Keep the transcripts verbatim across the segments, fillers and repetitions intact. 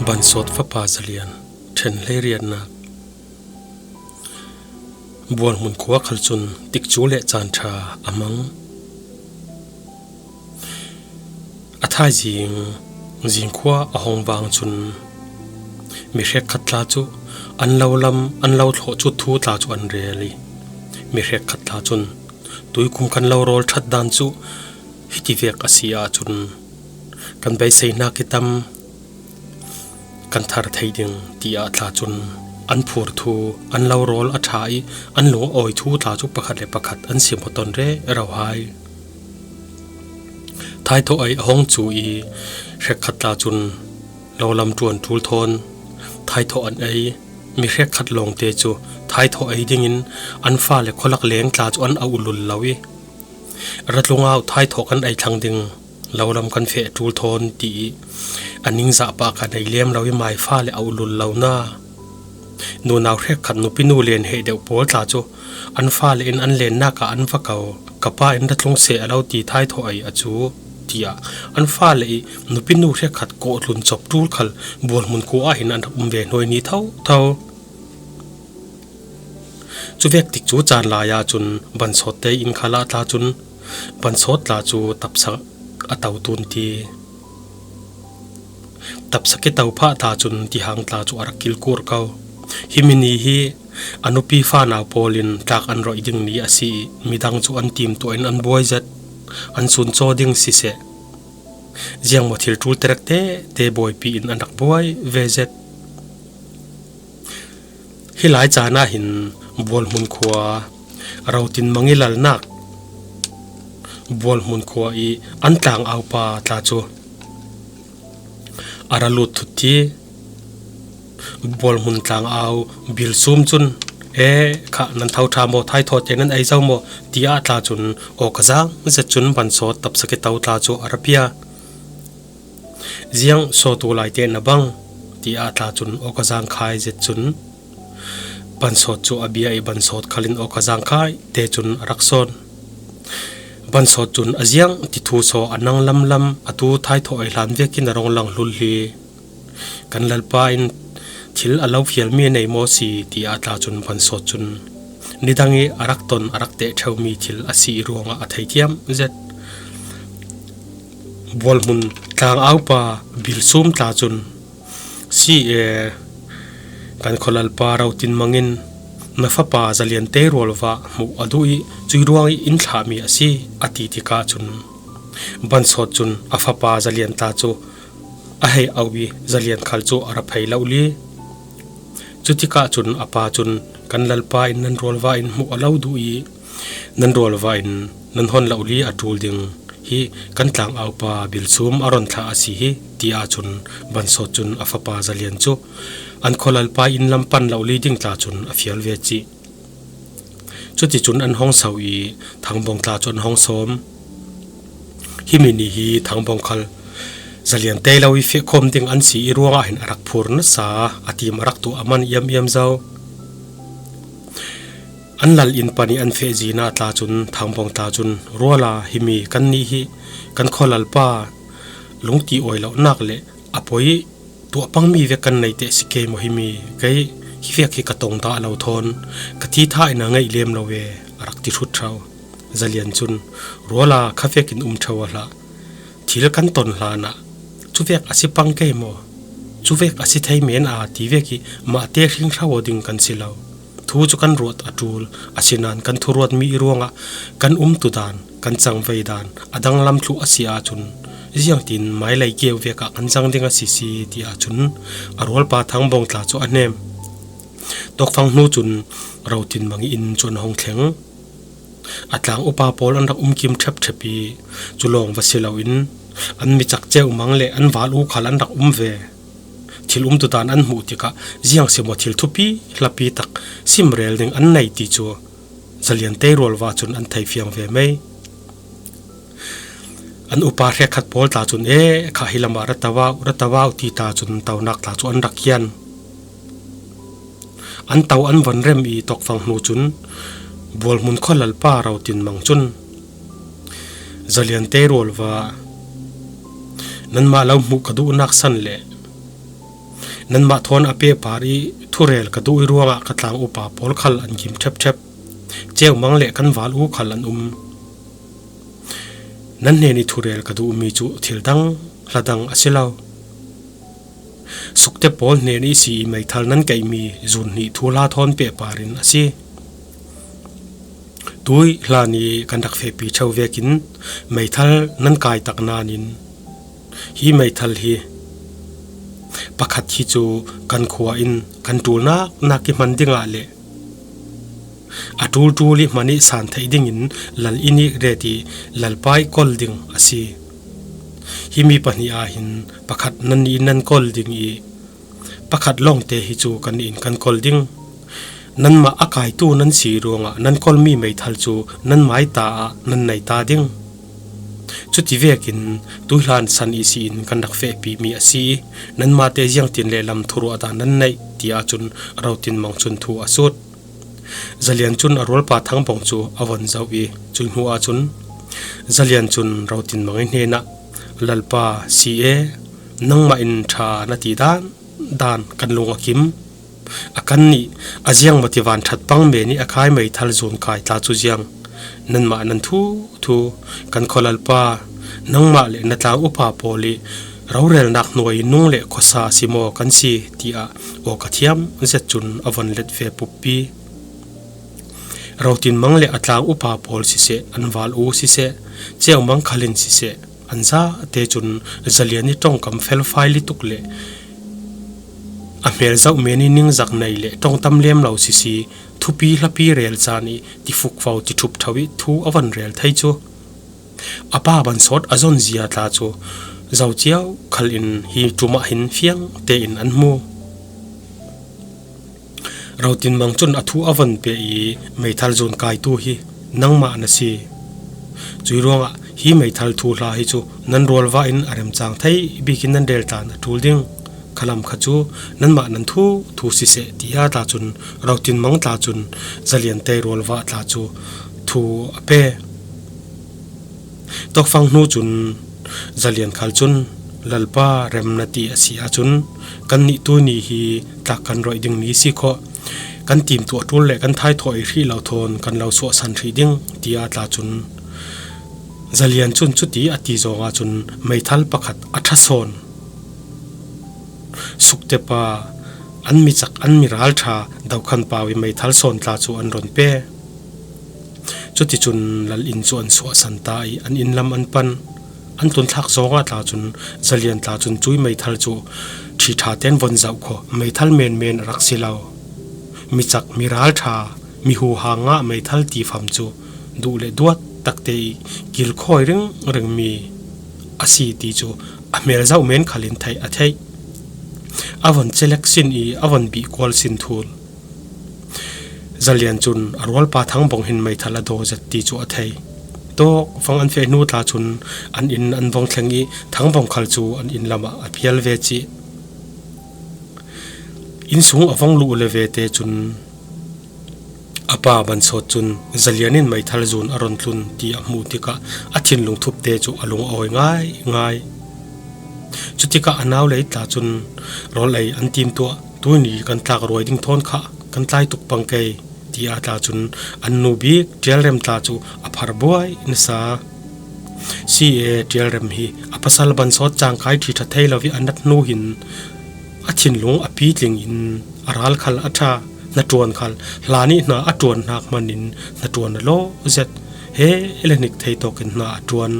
Bansawt fapa Zalian ṭhen hleiriatnak. Bualhmun khua khal cun tikcu le caan ṭha a hmang. A thaizing zingkhua a hong vang cun mi hrekkhat tla cu an lo lam, an lo thlawh cut thu tla cu an rel i mi hrekkhat tla cun tuikum kan lo rawl ṭhat dan cu hitivek a si ahcun kan beisei hna ki tam kan thar thei ding, tiah tla cun an phur thu, an lo rawl a ṭha i an lung a awi thu tla cu pakhat le pakhat an sim aw ton rero hai. Thaithawh ei a hong cu i hrekkhat tla cun lo lam ṭuan ṭul thawn thaithawh an ei. Mi hrekkhat lawngte cu thaithawh ei dingin an fale khualak leng tla cu an auh lul lo i, ratlung au thaithawh kan ei thlang ding, lo lam kan feh ṭul thawn, ti i a ningzah pah kha nei lem lo i mai fale auh lul lo na. Nunau hrekkhat nupi nu len heh deuh pawl tla cu an fale in an lennak ah an va ko. Ka pa in ratlung seh a lo ti thaithawh ei a cu, tiah an fale i nupi nu hrekkhat kawhtlun cop ṭul khal Bualhmun khua ah hin an rak um ve hnuai ni thotho. Cuvek tikcu caan lai ahcun Bansawt te inn khal ah tla cun Bansawt tla cu tapsak a to tun ti. Tapsak i to phah tla cun tihang tla cu a rak kilkur ko. Himi ni hi a nupi fanau pawl in tlak an roih ding ni a si i midang cu an tim tuah in an buai zet, an suncaw ding siseh, ziangmaw thil ṭul terek te te buaipi in an rak buai ve zet. Hi lai caan ah hin Bualhmun khua rotin mang i lalnak, Bualhmun khua i an tlangau pa tla cu a ra lut thut ti. Bualhmun tlangau Bilsum cun, "E, kha nan tho ṭha maw, thaithawh te nan ei zo maw?" tiah tla cun awkazang zet cun Bansawt tapsak i to tla cu a ra pia. "Ziang sawtu lai te na bang?" tiah tla cun awkazang khai zet cun Bansawt cu a bia i Bansawt khal in awkazang khai te cun a rak sawn. Bansawt cun, "A ziang ti thu saw a nang lamlam, atu thaithawh ei hlan vekin a rong lang hlulhli. Kan Lalpa in thil a lo fialmi a nei maw si?" tiah tla cun Bansawt cun nidang i a rak ton, a rak teh ṭheumi thil a si i ruangah a theithiam zet. Bualhmun tlangaupa Bilsum tla cun, "Si e, kan khualalpa rotin mangin na fapa Zalian te rualva hmuh a duh i cui ruang i in thlahmi a si," a ti tikah cun Bansawt cun a fapa Zalian tla cu a hei auh i Zalian khal cu a ra phei lo li. Cutikah cun a pa cun, "Kan Lalpa in nan rualva in hmuh a lo duh i nan rualva in nan hon lo li a ṭul ding hi kan tlangaupa Bilsum a ron thlah a si hi," tiah cun Bansawt cun a fapa Zalian cu an khualalpa in lam pan lo li ding tla cun a fial ve cih. Cuticun an hong so i Thangbawng tla cu an hong sawm. Himi ni hi Thangbawng khal Zalian te lo i fehkhawm ding an si i ruangah hin a rak phur nasa, a tim a rak tuah a man iam iam zo. An lal in pan i an feh zin ah tla cun Thangbawng tla cun, "Ruala, himi kannih hi kan khualalpa lungti awi lonak le a poi tuah pangmi vek kan nei teh si kei maw himi? Kei hi vek hi ka tong dah lo thawn ka thi tha in a ngeih lem lo ve," a rak ti hrut ṭheu. Zalian cun, "Ruala, kha vekin um ṭheu a hlah. Thil kan ton hlan ah, 'Cuvek a si pang kei maw? Cuvek a si thei men a,' ti vek i mahte hringhra aw ding kan si lo. Thu cu kan ruat a ṭul, asinain kan thuruatmi i ruangah kan umtu dan, kan cangvei dan a danglam thluh a si ahcun, ziangtin mailei keu vek ah kan cang ding a si si," ti ahcun a rualpa Thangbawng tla cu a hnem. Tawkfang hnu cun rotin mang i inn cu an hong thleng. A tlang upa pawl an rak um kim ṭhepṭhep i, cu lawng va si loin an mi cak ceu mang le an val u khal an rak um ve. Thil umtu dan an hmuh tikah ziang si maw thil thupi hlapi tak simrel ding an nei ti cu Zalian te rualva cun an thei fiang ve mei. An upa hrekkhat pawl tla cun, "E, kha hi lamah ra to au, ra to au," ti ta cun tonak tla cu an rak kian. An to an von rem i tawkfang hnu cun Bualhmun khualalpa rotin mang cun, "Zalian te rualva, nanmah lo hmuh ka duhnak san le Nanmah thawn a pehpar i thurel ka duh i ruangah ka tlang upa pawl khal an gim ṭhepṭhep. Ceumang le kan val u khal an um. Nan hnen i thurel ka duhmi cu thil dang hla dang a si lo. Sukte pawl hnen i si i meithal nan keihmi zun hnih thuhla thawn pehparin a si. Tui hlan i kan rak fehpi ṭheu vekin meithal nan kai tak nain hi meithal hi pakhat hi cu kan khua in kan ṭulnak nak i hman dingah le a ṭulṭul i hman i san theih dingin lal inn i ret i lalpa i kol ding a si. Himi pahnih ah hin pakhat nannih in nan kol ding i pakhat lawngte hi cu kannih in kan kol ding. Nanmah a kaitu nan si ruangah nan kolmi meithal cu nanmah i ta ah nan nei ta ding. Cuti vekin tuihlan san i si in kan rak fehpimi a si i nanmah te ziangtin le lam thuruah dah nan neih ti ahcun Rotinmang cun thu a sut. Zalian cun a rualpa Thangbawng cu a von zoh i cuih hnu ahcun Zalian cun Rotinmang i hnenah, Lalpa, si e, nangmah in ṭha na ti dan dan kan lung a kim. A kan nih a ziangmati van ṭhat pang men i a kai meithal zun kai tla cu ziang nanmah nan thu thu kan khualalpa nangmah le na tlang upa pawl i rorelnak hnuai i nung le khuasa si maw kan si, tiah awk a thiam zet cun a von let ve puppi. Rotinmang le a tlang upa pawl siseh, an val u siseh, Ceumang khal in siseh, an zate cun Zalian i ṭongkam felfai lituk le a hmel zoh men i ningzak nei le ṭongtam lem lo sisi thupi hlapi rel caan i tifuk fo tiṭhup ṭho i thu a von rel thei cu a pa Bansawt a zonzia tla cu zocio khal in hi ṭum ah hin fiang tein an hmu. Rotinmang cun a thu a von peh i meithal zun kaitu hi nangmah na si. Cuih ruangah hi meithal thuhla hi cu nan rualva in a remcang thei bikin nan rel tlan a ṭul ding. Khalam kha cu nanmah nan thu thu siseh, tiah tla cun Rotinmang tla cun Zalian te rualva tla cu thu a pe. Tawkfang hnu cun Zalian khal cun, Lalpa, rem na ti a si ahcun kannih tuni hi tlak kan roih dingmi si khawh. Kan timtuah ṭul le kan thaithawh i hrih lo thawn kan lo suahsan hrih ding, tiah tla cun Zalian cun cuti a ti zong ahcun meithal pakhat a ṭha sawn sukte pa an mi cak an mi ral ṭha dokhan pau i meithal sawn tla cu an ron pe. Cuticun lal inn cu an suahsan ta i an inn lam an pan. An tlun thlak zongah tla cun Zalian tla cun cui meithal cu ṭhi ṭha tein von zoh khawh meithal menmen a rak si lo. Mi cak, mi ral ṭha, mi huhang ngah meithal tifam cu duh le duat takte i kilkhawi ringringmi a si ti cu a hmel zoh men khal in theih a theih. A von celek sin i a von bih kual sin thul. Zalian cun a rualpa Thangbawng hin meithal a daw zet ti cu a thei. Tawkfang an feh hnu tla cun an inn an vong thleng i Thangbawng khal cu an inn lamah a phial ve cih. Inn sung a vong luh le ve te cun a pa Bansawt cun Zalian in meithal zun a ron tlun ti a hmuh tikah a thinlung thupte cu a lung a awi ngaingai. Cutikah a nau lei tla cun rawl ei an timtuah, tuni kan tlak ruai ding thawn kha kan tlai tuk pang kei, tiah tla cun an nu bik Ṭialrem tla cu a phar buai nasa. Si e, Ṭialrem hi a pasal Bansawt cangkai ṭhi ṭha thei lo i a nat hnu hin a thinlung a pitling in a ral khal a ṭha, hnaṭuan khal hla nih hna a ṭuan hnak hman in hnaṭuan a law zet, he le hnik thei tawk in hna a ṭuan.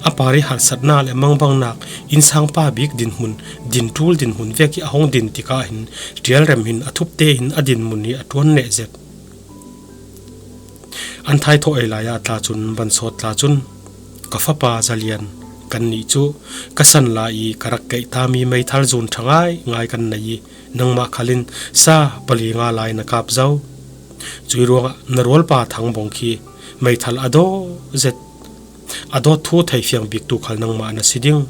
A par i harsatnak le mangbangnak, innsangpa bik dinhmun, dinṭul dinhmun vek i a hong din tikah hin Ṭialrem hin a thupte in a dinhmun hi a ṭuan leh zet. An thaithawh ei lai ah tla cun Bansawt tla cun, ka fapa Zalian, kannih cu ka san lai i ka rak keih tami meithal zun ṭha ngaingai kan nei i nangmah khal in sa pali nga lai na kap zo. Cui ruangah na rualpa Thangbawng khi meithal a daw zet, a dawt thu thei fiang biktu khal nangmah na si ding.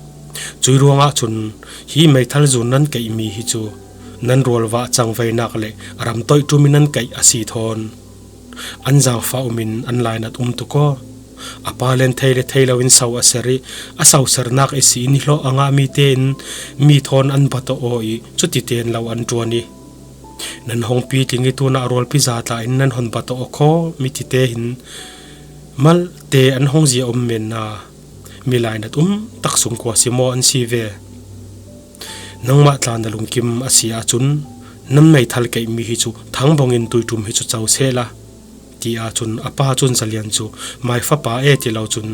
Cui ruangah cun hi meithal zun nan keihmi hi cu nan rualva cangveinak le ram toih ṭum in nan keih a si thawn an zaangfah um in an lainat um tuk aw. A pa len thei le thei loin sau a ser ih, a sausernak ihsi in i hlawh a ngah mite in mi thawn an bat aw ih, cuti tein lo an ṭuan ih, nan hong pitling ih tunah rualpi za tla in nan hon bat aw khaw mi tite hin malte an hong zia om menna, milainat um tak sungkua si maw an si ve. Nangmah tla na lungkim a si ahcun nan meithal keihmi hi cu Thangbong in tuiṭum hi cu co sehla, ti ahcun a pa cun Zalian cu mai fapa e ti lo cun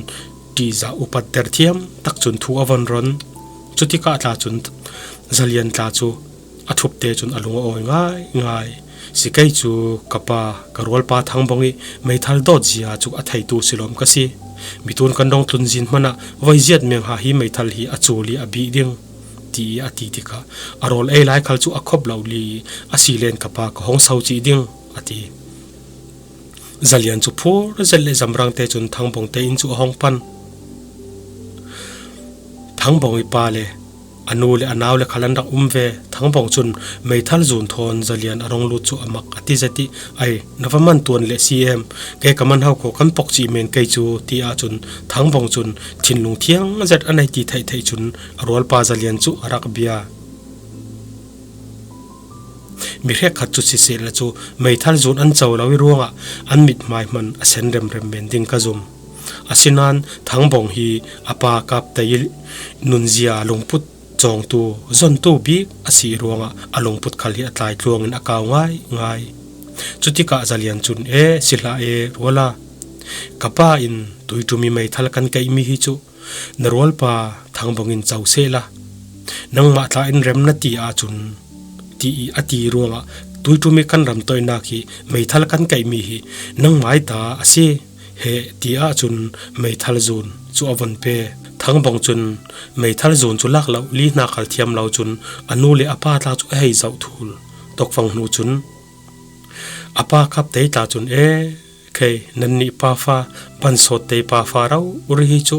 ṭihzah upat der thiam tak cun thu a von ron. Cutikah tla cun Zalian tla cu a ṭhupte cun a lung a awi ngaingai. Si kei cu ka pa, ka rualpa Thangbong ih meithal dawt zia cu a theitu silawm ka si. Mitun kan dong tlunzin hmanah voi ziat mengha hi meithal hi a cul ih a bih ding, ti ih a ti tikah a rawl ei lai khal cu a khop lo li a si len ka pa ka hong so cih ding, a ti. Zalian cu phur zet le zamrangte cun Thangbong te in cu a hong pan. Thangbong ih pa le a nu le a nau le khal an rak um ve. Thangbong cun meithal zun thawn Zalian a rong lut cu a mak a ti zet ih, ai, na va man tuan le si em? Kei ka man ho khaw kan pok cih men kei cu, ti ahcun Thangbong cun thinlung thiang zet a nei ti theih theih cun a rualpa Zalian cu a rak bia. Mi hrekkhat cu sisehla cu meithal zun an co lo ih ruangah an mithmai hman a sen remrem men ding ka zum. Asinain Thangbong hi a pa Kaptei ih nunzia lungput cawngtu, zontu bik a si ih ruangah a lungput khal hi a tlaitluang in a kau ngaingai. Cutikah Zalian cun, "E, si hlah e, ruala, ka pa in tuiṭum ih meithal kan keihmi hi cu na rualpa Thangbong in co sehla, nangmah tla in rem na ti ahcun," ti ih a ti ruangah, "Tuiṭum ih kan ramtoihnak hi meithal kan keihmi hi nangmah ih ta a si. He," ti ahcun meithal zun cu a von pe. Thangbong cun meithal zun cu lak lo li hna khal thiam lo cun a nu le a pa tla cu a hei zoh thul. Tawkfang hnu cun a pa Kaptei tla cun, "E, khei, nannih pa fa, Bansawt tei pa fa rori hi cu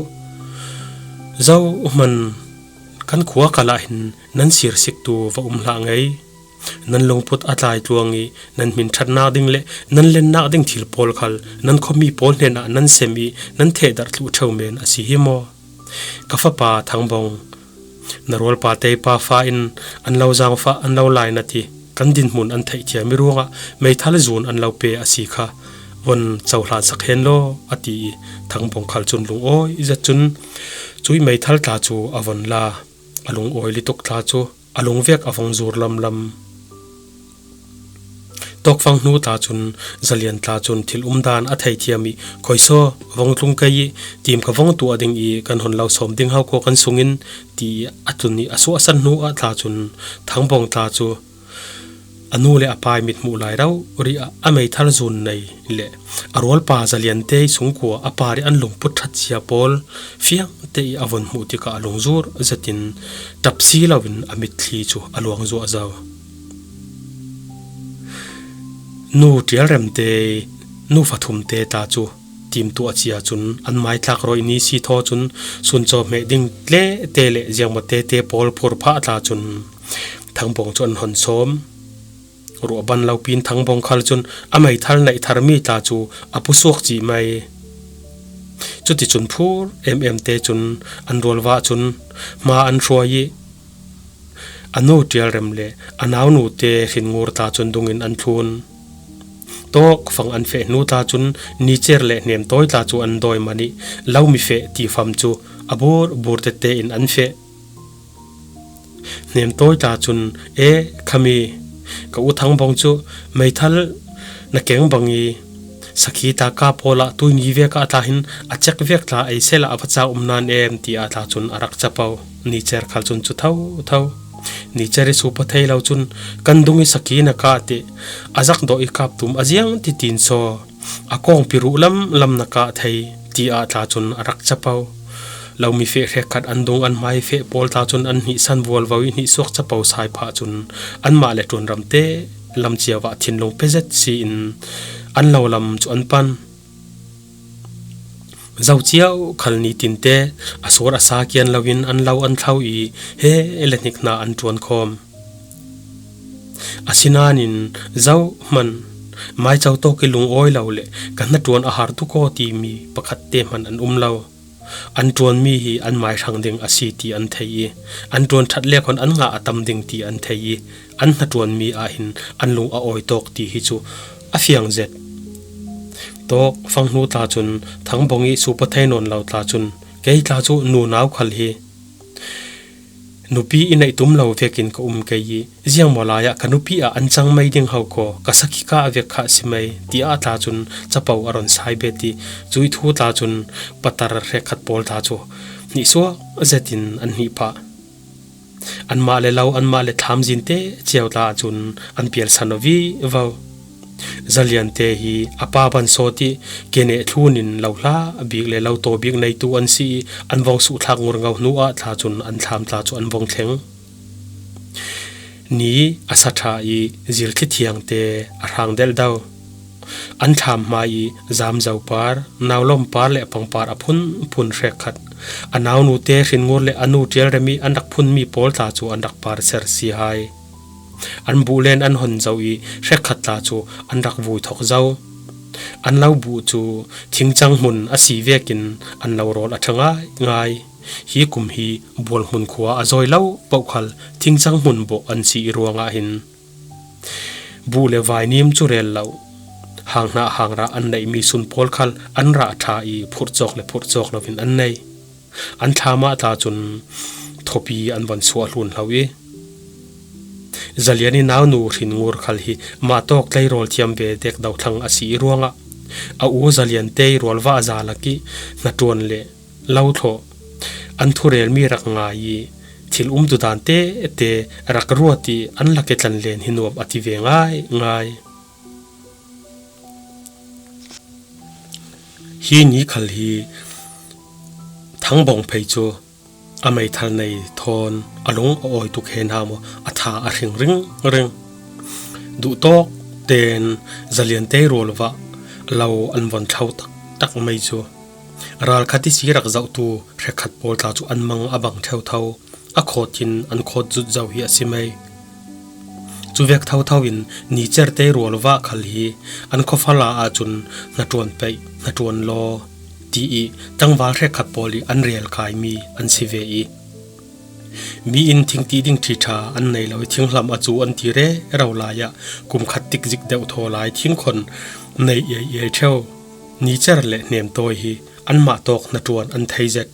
zohman kan khua khal ah hin nan sirsiktu va um hlah ngei. Nan lungput a tlaitluang ih nan hmin ṭhatnak ding le nan lennak ding thil pawl khal nan khuami pawl hnenah nan sem ih nan thehdarh thluh ṭheu men a si hi maw? Ka fapa Thangbong, na rualpa tei pa fa in an lo zaangfah, an lo lainat ih kan dinhmun an theihthiam ih ruangah meithal zun an lo pe a si kha von cohlan sak hen law," a ti ih Thangbong khal cun lungawi zet cun cuih meithal tla cu a von la. A lungawi lutuk tla cu a lungvek a vung zur lamlam. Tawkfang hnu tla cun Zalian tla cun thil umdan a theithiam ih, "Khuaisaw, vung tlung kei ih tim ka vung tuah ding ih kan hon lo sawm ding ho khaw kan sungin," ti ih a tlun ih a suahsan hnu ah tla cun Thangbong tla cu a nu le a pa ih mithmuh lai rori ah a meithal zun nei le a rualpa Zalian te ih sungkua a par ih an lungput ṭhat cia pawl fiangte ih a von hmuh tikah a lungzur zetin ṭap si loin a mitthli cu a luang zuahzo. Nu ṭialremte, nu fathumte tla cu timtuah cia cun an maitlak rawi ni si thaw cun suncawhmeh ding tlete le ziangmaw tete pawl phurphah tla cun Thangbong cu an hon sawm. Ruahban lopin Thangbong khal cun a meithal neih tharmi tla cu a pusuak cih mai. Cuticun phur ememte cun an rualvah cun hma an hruai ih a nu ṭialrem le a naunute hrinngur tla cun dungin an thlun. Tawkfang an feh hnu tla cun nicer le hnemtawi tla cu an dawi man ih lomi feh tifam cu a bur bur tete in an feh. Hnemtawi tla cun, "E, khami ka u Thangbong cu meithal na keng bang ih sakhi tla ka pawl ah tuini vek ah tla hin a cek vek tla ei sehla a va cang um nan em?" tiah tla cun a rak capo. Nicer khal cun cu thotho. Nicer ih supa thei lo cun, "Kan dung ih sakhi na kah teh, a zakdawh ih kap tum a ziang titin saw a kawngpi ruh lamlam na kah thei," tiah tla cun a rak capo. Lomi feh hrekkhat an dung an hmai feh pawl tla cun an hnihsan vualvo ih hnihsuak capo sai phah cun anmah le ṭuanramte lam cio ah thinlung pezet si in an lo lam cu an pan. Zo cio khal ni tinte a sur a sa kian loin an lo an thlo ih he le hnik hna an ṭuan khawm. Asinain zohman Maico tawk i lungawi lo le ka hnaṭuan a har tuk aw timi pakhat te hman an um lo. An ṭuanmi hi an mai hrang ding a si ti an thei i, an ṭuan ṭhat lek hun an ngah a tam ding ti an thei i, an hnaṭuanmi ah hin an lung a awi tawk ti hi chu a fiang zet. Tawk fanghnu tla cun Thangbawng i supa thei nawn lo tla cun kei tla cu nunau khal hi nupi i neih tum lo vekin ka um kei i, ziangmaw lai ah ka nupi ah an cang mai ding ho kaw, ka sakhi ka a vek kha a si mai, tiah tla cun capo a ron sai bet i, cuih thu tla cun patar hrekkhat pawl tla cu hnihsuak zetin an hnih phah. Anmah le lo, anmah le thlam zin te cio tla cun an pialsan aw vivo. Zalian te hi a pa ban sawt i, keneh thlun in lo hla bik le lo taw bik neitu an si i, an vong suhthlak ngurngo hnu ah tla cun an thlam tla cu an vong thleng. Ni a sa ṭha i, zilthli thiang te a hrang delh do. An thlam hmai i, zamzo par, naulawm par le pangpar a phunphun hrekkhat, a naunu te hrinngur le a nu ṭialrem i an rak phunmi pawl tla cu an rak par ser si hai. An buh len an hon zo i, hrekkhat tla cu an rak vui thawk zo. An lo buh cu thingcang hmun a si vekin an lo rawl a ṭha ngaingai. Hi kum hi Bualhmun khua a zawi lo paoh khal thingcang hmun bawh an si i ruangah hin buh le vainim cu rel lo, hanghnah hangrah an neihmi sun pawl khal an rah ṭha i phurh cawk le phurh cawk loin an nei. An thlam ah tla cun thawpi an von suah hlun hlo i, Zalian i naunu hrinngur khal hi mah tawk tleirawl thiam ve dek dothlang a si i ruangah a u Zalian te i rualvah za lak i hnaṭuan le lo thlawh, an thurelmi rak ngai i thil umtudan te te rak ruat i an lak i tlan len hi nuam a ti ve ngaingai. Hi ni khal hi Thangbawng phei cu a meithal nei thawn a lung a awi tuk he hna maw, a tha a hring ringring. Duhtawk tein Zalian te i rualvah lo an von thlo taktak mai cu ralkhat i si rak zohtu hrekkhat pawl tla cu an mang a bang theuthau, a khawt in an khawt zut zo hi a si mai. Cuvek thotho in Nicer te i rualvah khal hi an khuafala ahcun hnaṭuan peih, hnaṭuan law ti i tlangval hrekkhat pawl i an rel kaimi an si ve i, mi in thingtih ding ṭhiṭha an nei lo i, thinghlam a cu an ti rero lai ah, kum khat tik zik deuh thaw lai thingkhon nei iaiiai ṭheu Nicer le Hnemtawi hi anmah tawk hnaṭuan an thei zet.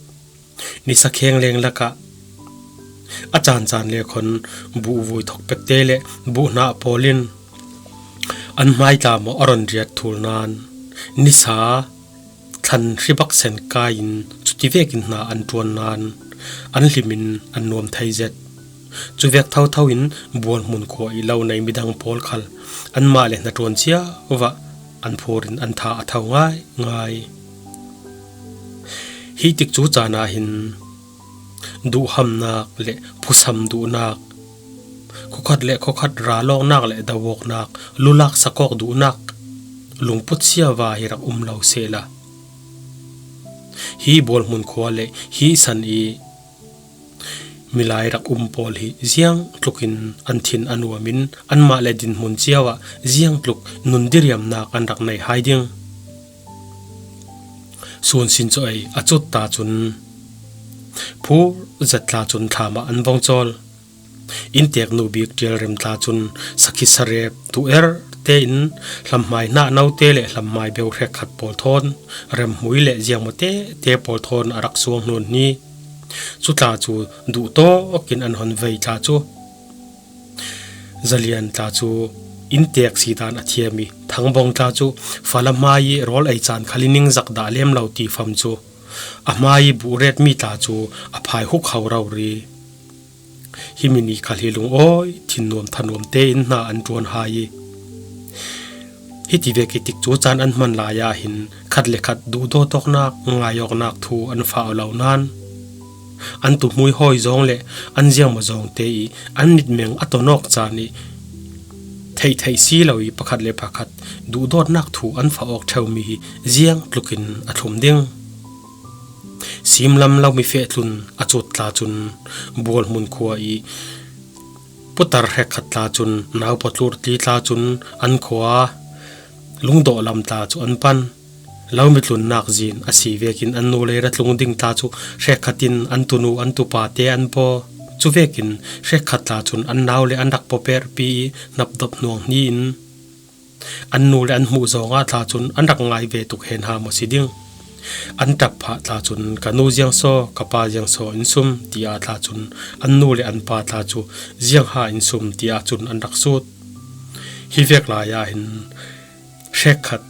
Nisa khengleng lakah a caancaan le khon buh vui thawk pekte le buh hnah pawl in an hmai tla maw a ron riat thul nain, nisa thlan hribak sen kai in cuti vekin hna an ṭuan nain an hlim in an nuam thei zet. Cuvek thotho in Bualhmun khua i lo nei midang pawl khal anmah le hnaṭuan cio ah an phur in an tha a tho ngaingai. Hi tikcu caan ah hin duhhamnak le phusam duhnak, khuakhat le khuakhat ralawknak le doawknak, lulak sakawk duhnak, lungput siava hi rak um lo sehla, hi Bualhmun khua le hi san i milai rak um pawl hi ziangtlukin an thin a nuam in anmah le dinhmun cio ah ziangtluk nun diriamnak an rak nei hai ding. Sun sin cu ei a cut ta cun phur zet tla cun thlam ah an vong cawl. Inntek nu bik ṭialrem tla cun sakhi sarep tuh er tein hlamhmai hnah note le hlamhmai beu hrekkhat pawl thawn remhmui le ziangmawte te pawl thawn a rak suang hnuan hni. Cu tla cu duhtawk in an hon vei tla cu Zalian tla cu inntek sidan a thiam i, Thangbawng tla cu fala hmai i rawl ei caan khal i ningzak dah lem lo ti fam cu a hmai i buh retmi tla cu a phai huk ho rori. Hi mi ni khal hi lungawi thinnuam thanuam tein hna an ṭuan hai i, hiti vek i tikcu caan an hman lai ah hin khat le khat duhdawt awknak, ngai awknak thu an fah lo nain, an tuhmui hawi zawng le an ziangmaw zawng te i an mitmeng a ton awk caan i theihtheih si lo i pakhat le pakhat duhdawtnak thu an fah awk ṭheumi hi ziangtlukin a thlum ding. Simlam lo mi fehtlun a cut tla cun Bualhmun khua i putar hrekkhat tla cun, naupatlur tli tla cun an khua lungdawh lam tla chu an pan. Lo mitlunnak zin a si vekin an nu leira tlung ding tla chu hrekkhatin an tunu an tupate an paw. Cuvekin hrekkhat tla cun an nau le an rak pawperpi i hnapdop hnuang hni in an nu le an hmuh zawngah tla cun an rak ngai ve tuk hen ha maw si ding. An ṭap phah tla cun ka nu ziangsaw, ka pa ziangsaw in sum, tiah tla cun an nu le an pa tla cu ziangha in sum, tiah cun an rak sut. Hi vek lai ah hin hrekkhat,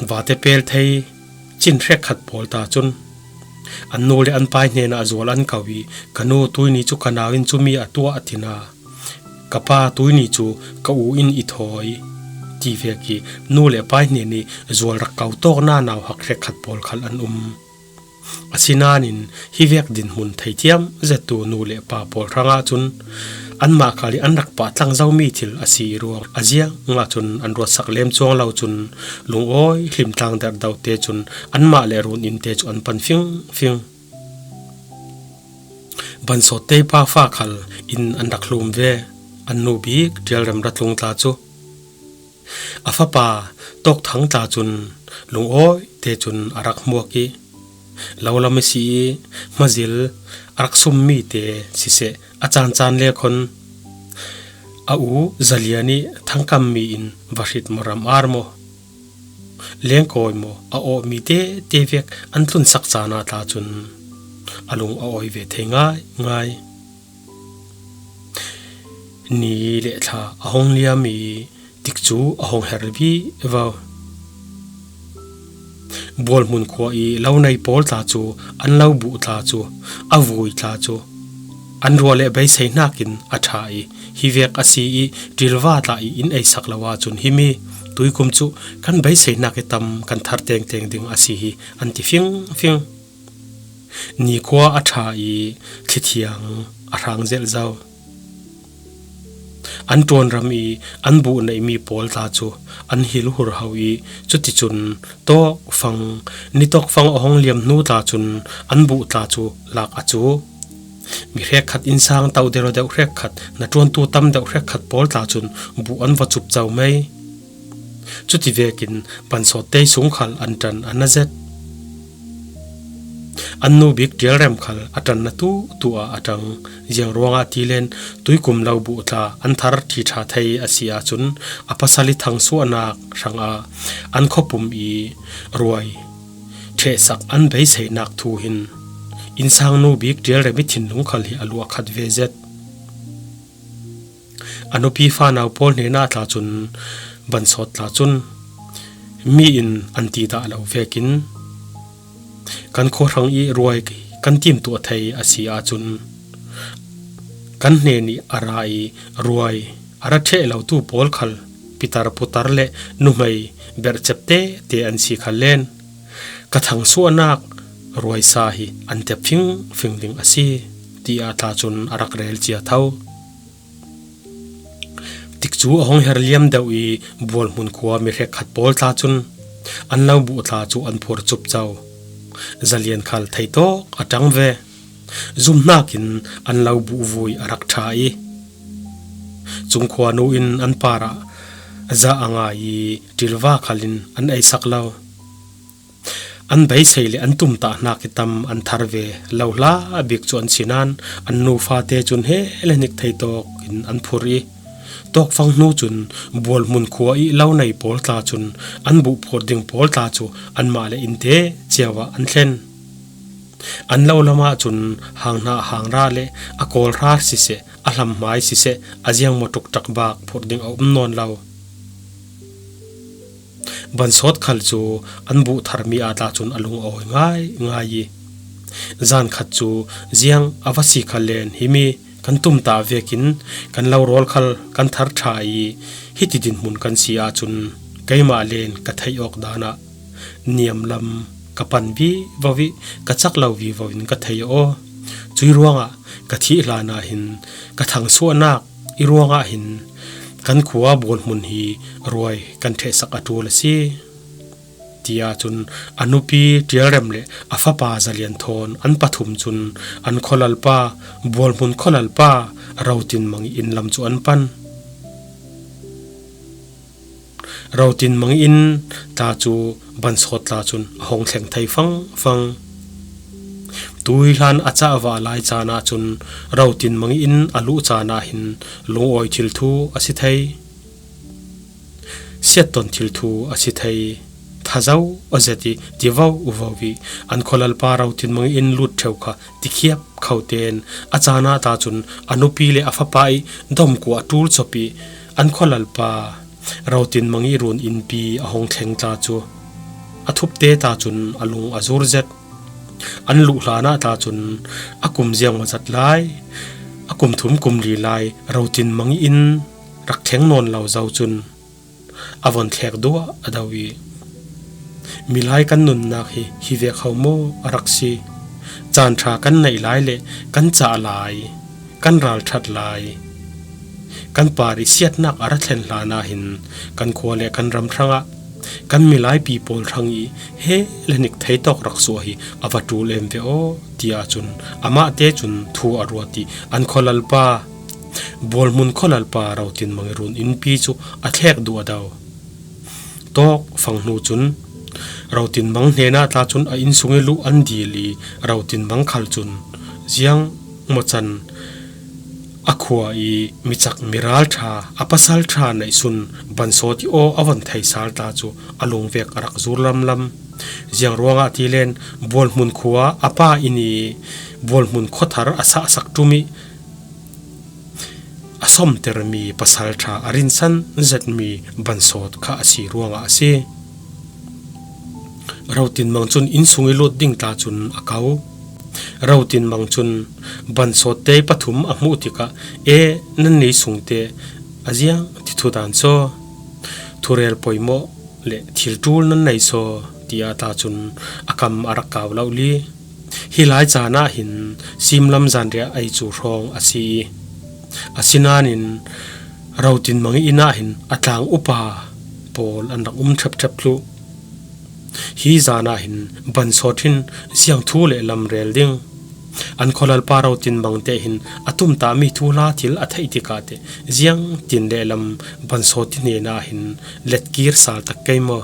vate pel thei, cin hrekkhat pawl ta cun an nu le an pai hnenah zual an ko i, ka nu, tuini cu ka nau in cumi a tuah, a ti hna. Ka pa, tuini cu ka u in i thawi, ti vek i nu le pai hnen i zual rak ko tawkna nauhak hrekkhat pawl khal an um. Asinain hi vek dinhmun theithiam zettu nu le pa pawl hrangah cun anmah khal i an rak pah tlang zomi thil a si i ruang a ziang ngah cun an ruatsak lem cuang lo cun lungawi hlimtlang derhdote cun anmah le run innte cu an pan fingfing. Bansawt tei pa fa khal in an rak hlum ve. An nu bik ṭialrem ra tlung tla cu a fapa Tawkthang tla cun lungawi te cun a rak hmuak i, lo lam i si i hmazil a rak summi te siseh, a caancaan le khon a u Zalian i thangkammi in va hrit maw, ram ar maw, lengkawi maw, a awhmi tete vek an tlunsak caan ah tla cun a lung a awi ve thei ngaingai. Ni le thla a hong liam i tikcu a hong her vivo. Bualhmun khua i lo nei pawl tla cu an lo buh tla cu, a vui tla cu an rua le beisei hnakin a ṭha i, hi vek a si i ṭilva tla i in ei sak lo ahcun himi tuikum cu kan beisei hnak i tam kan thar tengteng ding a si hi, an ti fingfing. Nikhua a ṭha i thlithiang a hrang zelh zo. An ṭuanram i an buh neihmi pawl tla cu an hil hurho i, cuticun tawkfang, ni tawkfang a hong liam hnu tla cun an buh tla cu lak a cu. Mi hrekkhat, innsang to deuhdeuh hrekkhat, hnaṭuantu tam deuh hrekkhat pawl tla cun buh an va cup co mei. Cuti vekin Bansawt tei sung khal an ṭan a na zet. An nu bik ṭialrem khal a ṭanna tutu ah a ṭang. Ziang ruangah ti len tuikum lo buh tla an thar ṭhiṭha thei a si ahcun a pasal i thangsuahnak hrangah an khuapum i ruai ṭhehsak an beiseinak thu hin innsang nu bik ṭialrem i thinlung khal hi a luah khat ve zet. A nupi fanau pawl hnenah tla cun Bansawt tla cun mi in an ti dah lo vekin kan khuahrang i ruai kan timtuah thei a si ahcun kan hnen i a ra i ruai a ra ṭheh lotu pawl khal pitar putar le nuhmei berhcep tete an si khal len ka thangsuahnak ruaisa hi an tep fingfing ding a si, tiah tla cun a rak rel cia tho. Tikcu a hong her liam deuh i Bualhmun khua mi hrekkhat pawl tla cun an lo buh tla cu an phur cup co. Zalian khal theitawk a ṭang ve. Zumhnak in an lo buh vui a rak ṭha i cungkhua nu in an parah zah a ngai i ṭilva khal in an ei sak lo. An beisei le an tumtah hnak i tam an thar ve lo hla bik cu an si nain an nu fate cun he le hnik thei tawk in an phur i, tawkfang hnu cun Bualhmun khua i lo nei pawl tla cun an buh phur ding pawl tla cu anmah le innte cio ah an thlen. An lo lam ahcun hang hna hang ra le a kawl hrar siseh, a hlam hmai siseh, a ziangmaw ṭukṭak bak phurh ding a um nawn lo. Bansawt khal cu an buh tharmi ah tla cun a lung a awi ngaingai i, zan khat cu ziang a va si khal len himi kan tumtah vekin kan lo rawl khal kan thar ṭha i, hiti dinhmun kan si ahcun keimah len ka theih awk dan ah niamlam ka pan vivo i ka cak lo vivo in ka thei aw. Cui ruangah ka thih hlan ah hin ka thangsuahnak i ruangah hin kan khua Bualhmun hi ruai kan ṭhehsak a ṭul a si, tiah cun a nupi Ṭialrem le a fapa Zalian thawn an pathum cun an khualalpa, Bualhmun khualalpa Rotin Mang i inn lam cu an pan. Rotinmangi inn tla cu Bansawt tla cun a hong thleng thei fangfang. Tuihlan a cahvah lai caan ahcun Rotinmangi inn a luh caan ah hin lungawi thil thu a si thei. Siatton thil thu a si thei. Thazo a zet i tivo uvo i an khualalpa Rotinmangi inn lut ṭheu kha tikhiap kho tein a caan ah tla cun a nupi le a fapa i domkua a ṭul cop i an khualalpa Rotinmangi run innpi a hong thleng tla cu a thupte tla cun a lung a zur zet. An luh hlan ah tla cun a kum ziangmawzat lai, a kum thum kum li lai Rotinmangi inn rak thleng nawn lo zo cun a von thlek duah a do i, "Milai kan nunnak hi hi ve kho maw a rak si? Caan ṭha kan neih lai le kan cah lai, kan ralṭhat lai, kan par i siatnak a ra thlen hlan ah hin kan khua le kan ram hrangah kan milaipi pawl hrang i he le hnik thei tawk rak suah hi a va ṭul em ve aw," tiah cun amahte cun thu a ruat i an khualalpa Bualhmun khualalpa Rotinmangi run innpi cu a thlek duah do. Tawk fang hnu cun Rotinmang hnenah tla cun a innsung i luh an dil i Rotinmang khal cun ziangmawcan a khua i micak miralṭha, a pasalṭha neihsun Bansawt i aw a von thei sal tla cu a lungvek a rak zur lamlam. Ziang ruangah ti len Bualhmun khua a pa inn i Bualhmun khuathar a sahsak ṭum i a sawmtermi pasalṭha a rinsan zetmi Bansawt kha a si ruangah a si. Rotinmang cun innsung i lut ding tla cun a ko. Rotinmang cun Bansawt te pathum a hmuh tikah, "E, nannih sungte a ziang ti thu dan saw? Thurel poimawh le thil ṭul nan nei saw?" tiah tla cun a kam a rak kau lo li. Hi lai caan ah hin simlam zanriah ei cu hrawng a si i, asinain Rotinmangi inn ah hin a tlang upa pawl an rak um ṭhepṭhep thluh. Hi zan ah hin Bansawt hin ziang thu le lam rel ding? An khualalpa Rotinmang te hin a tumtahmi thuhla thil a theih tikah teh ziangtin le lam Bansawt i hnenah hin letkir sal tak kei maw?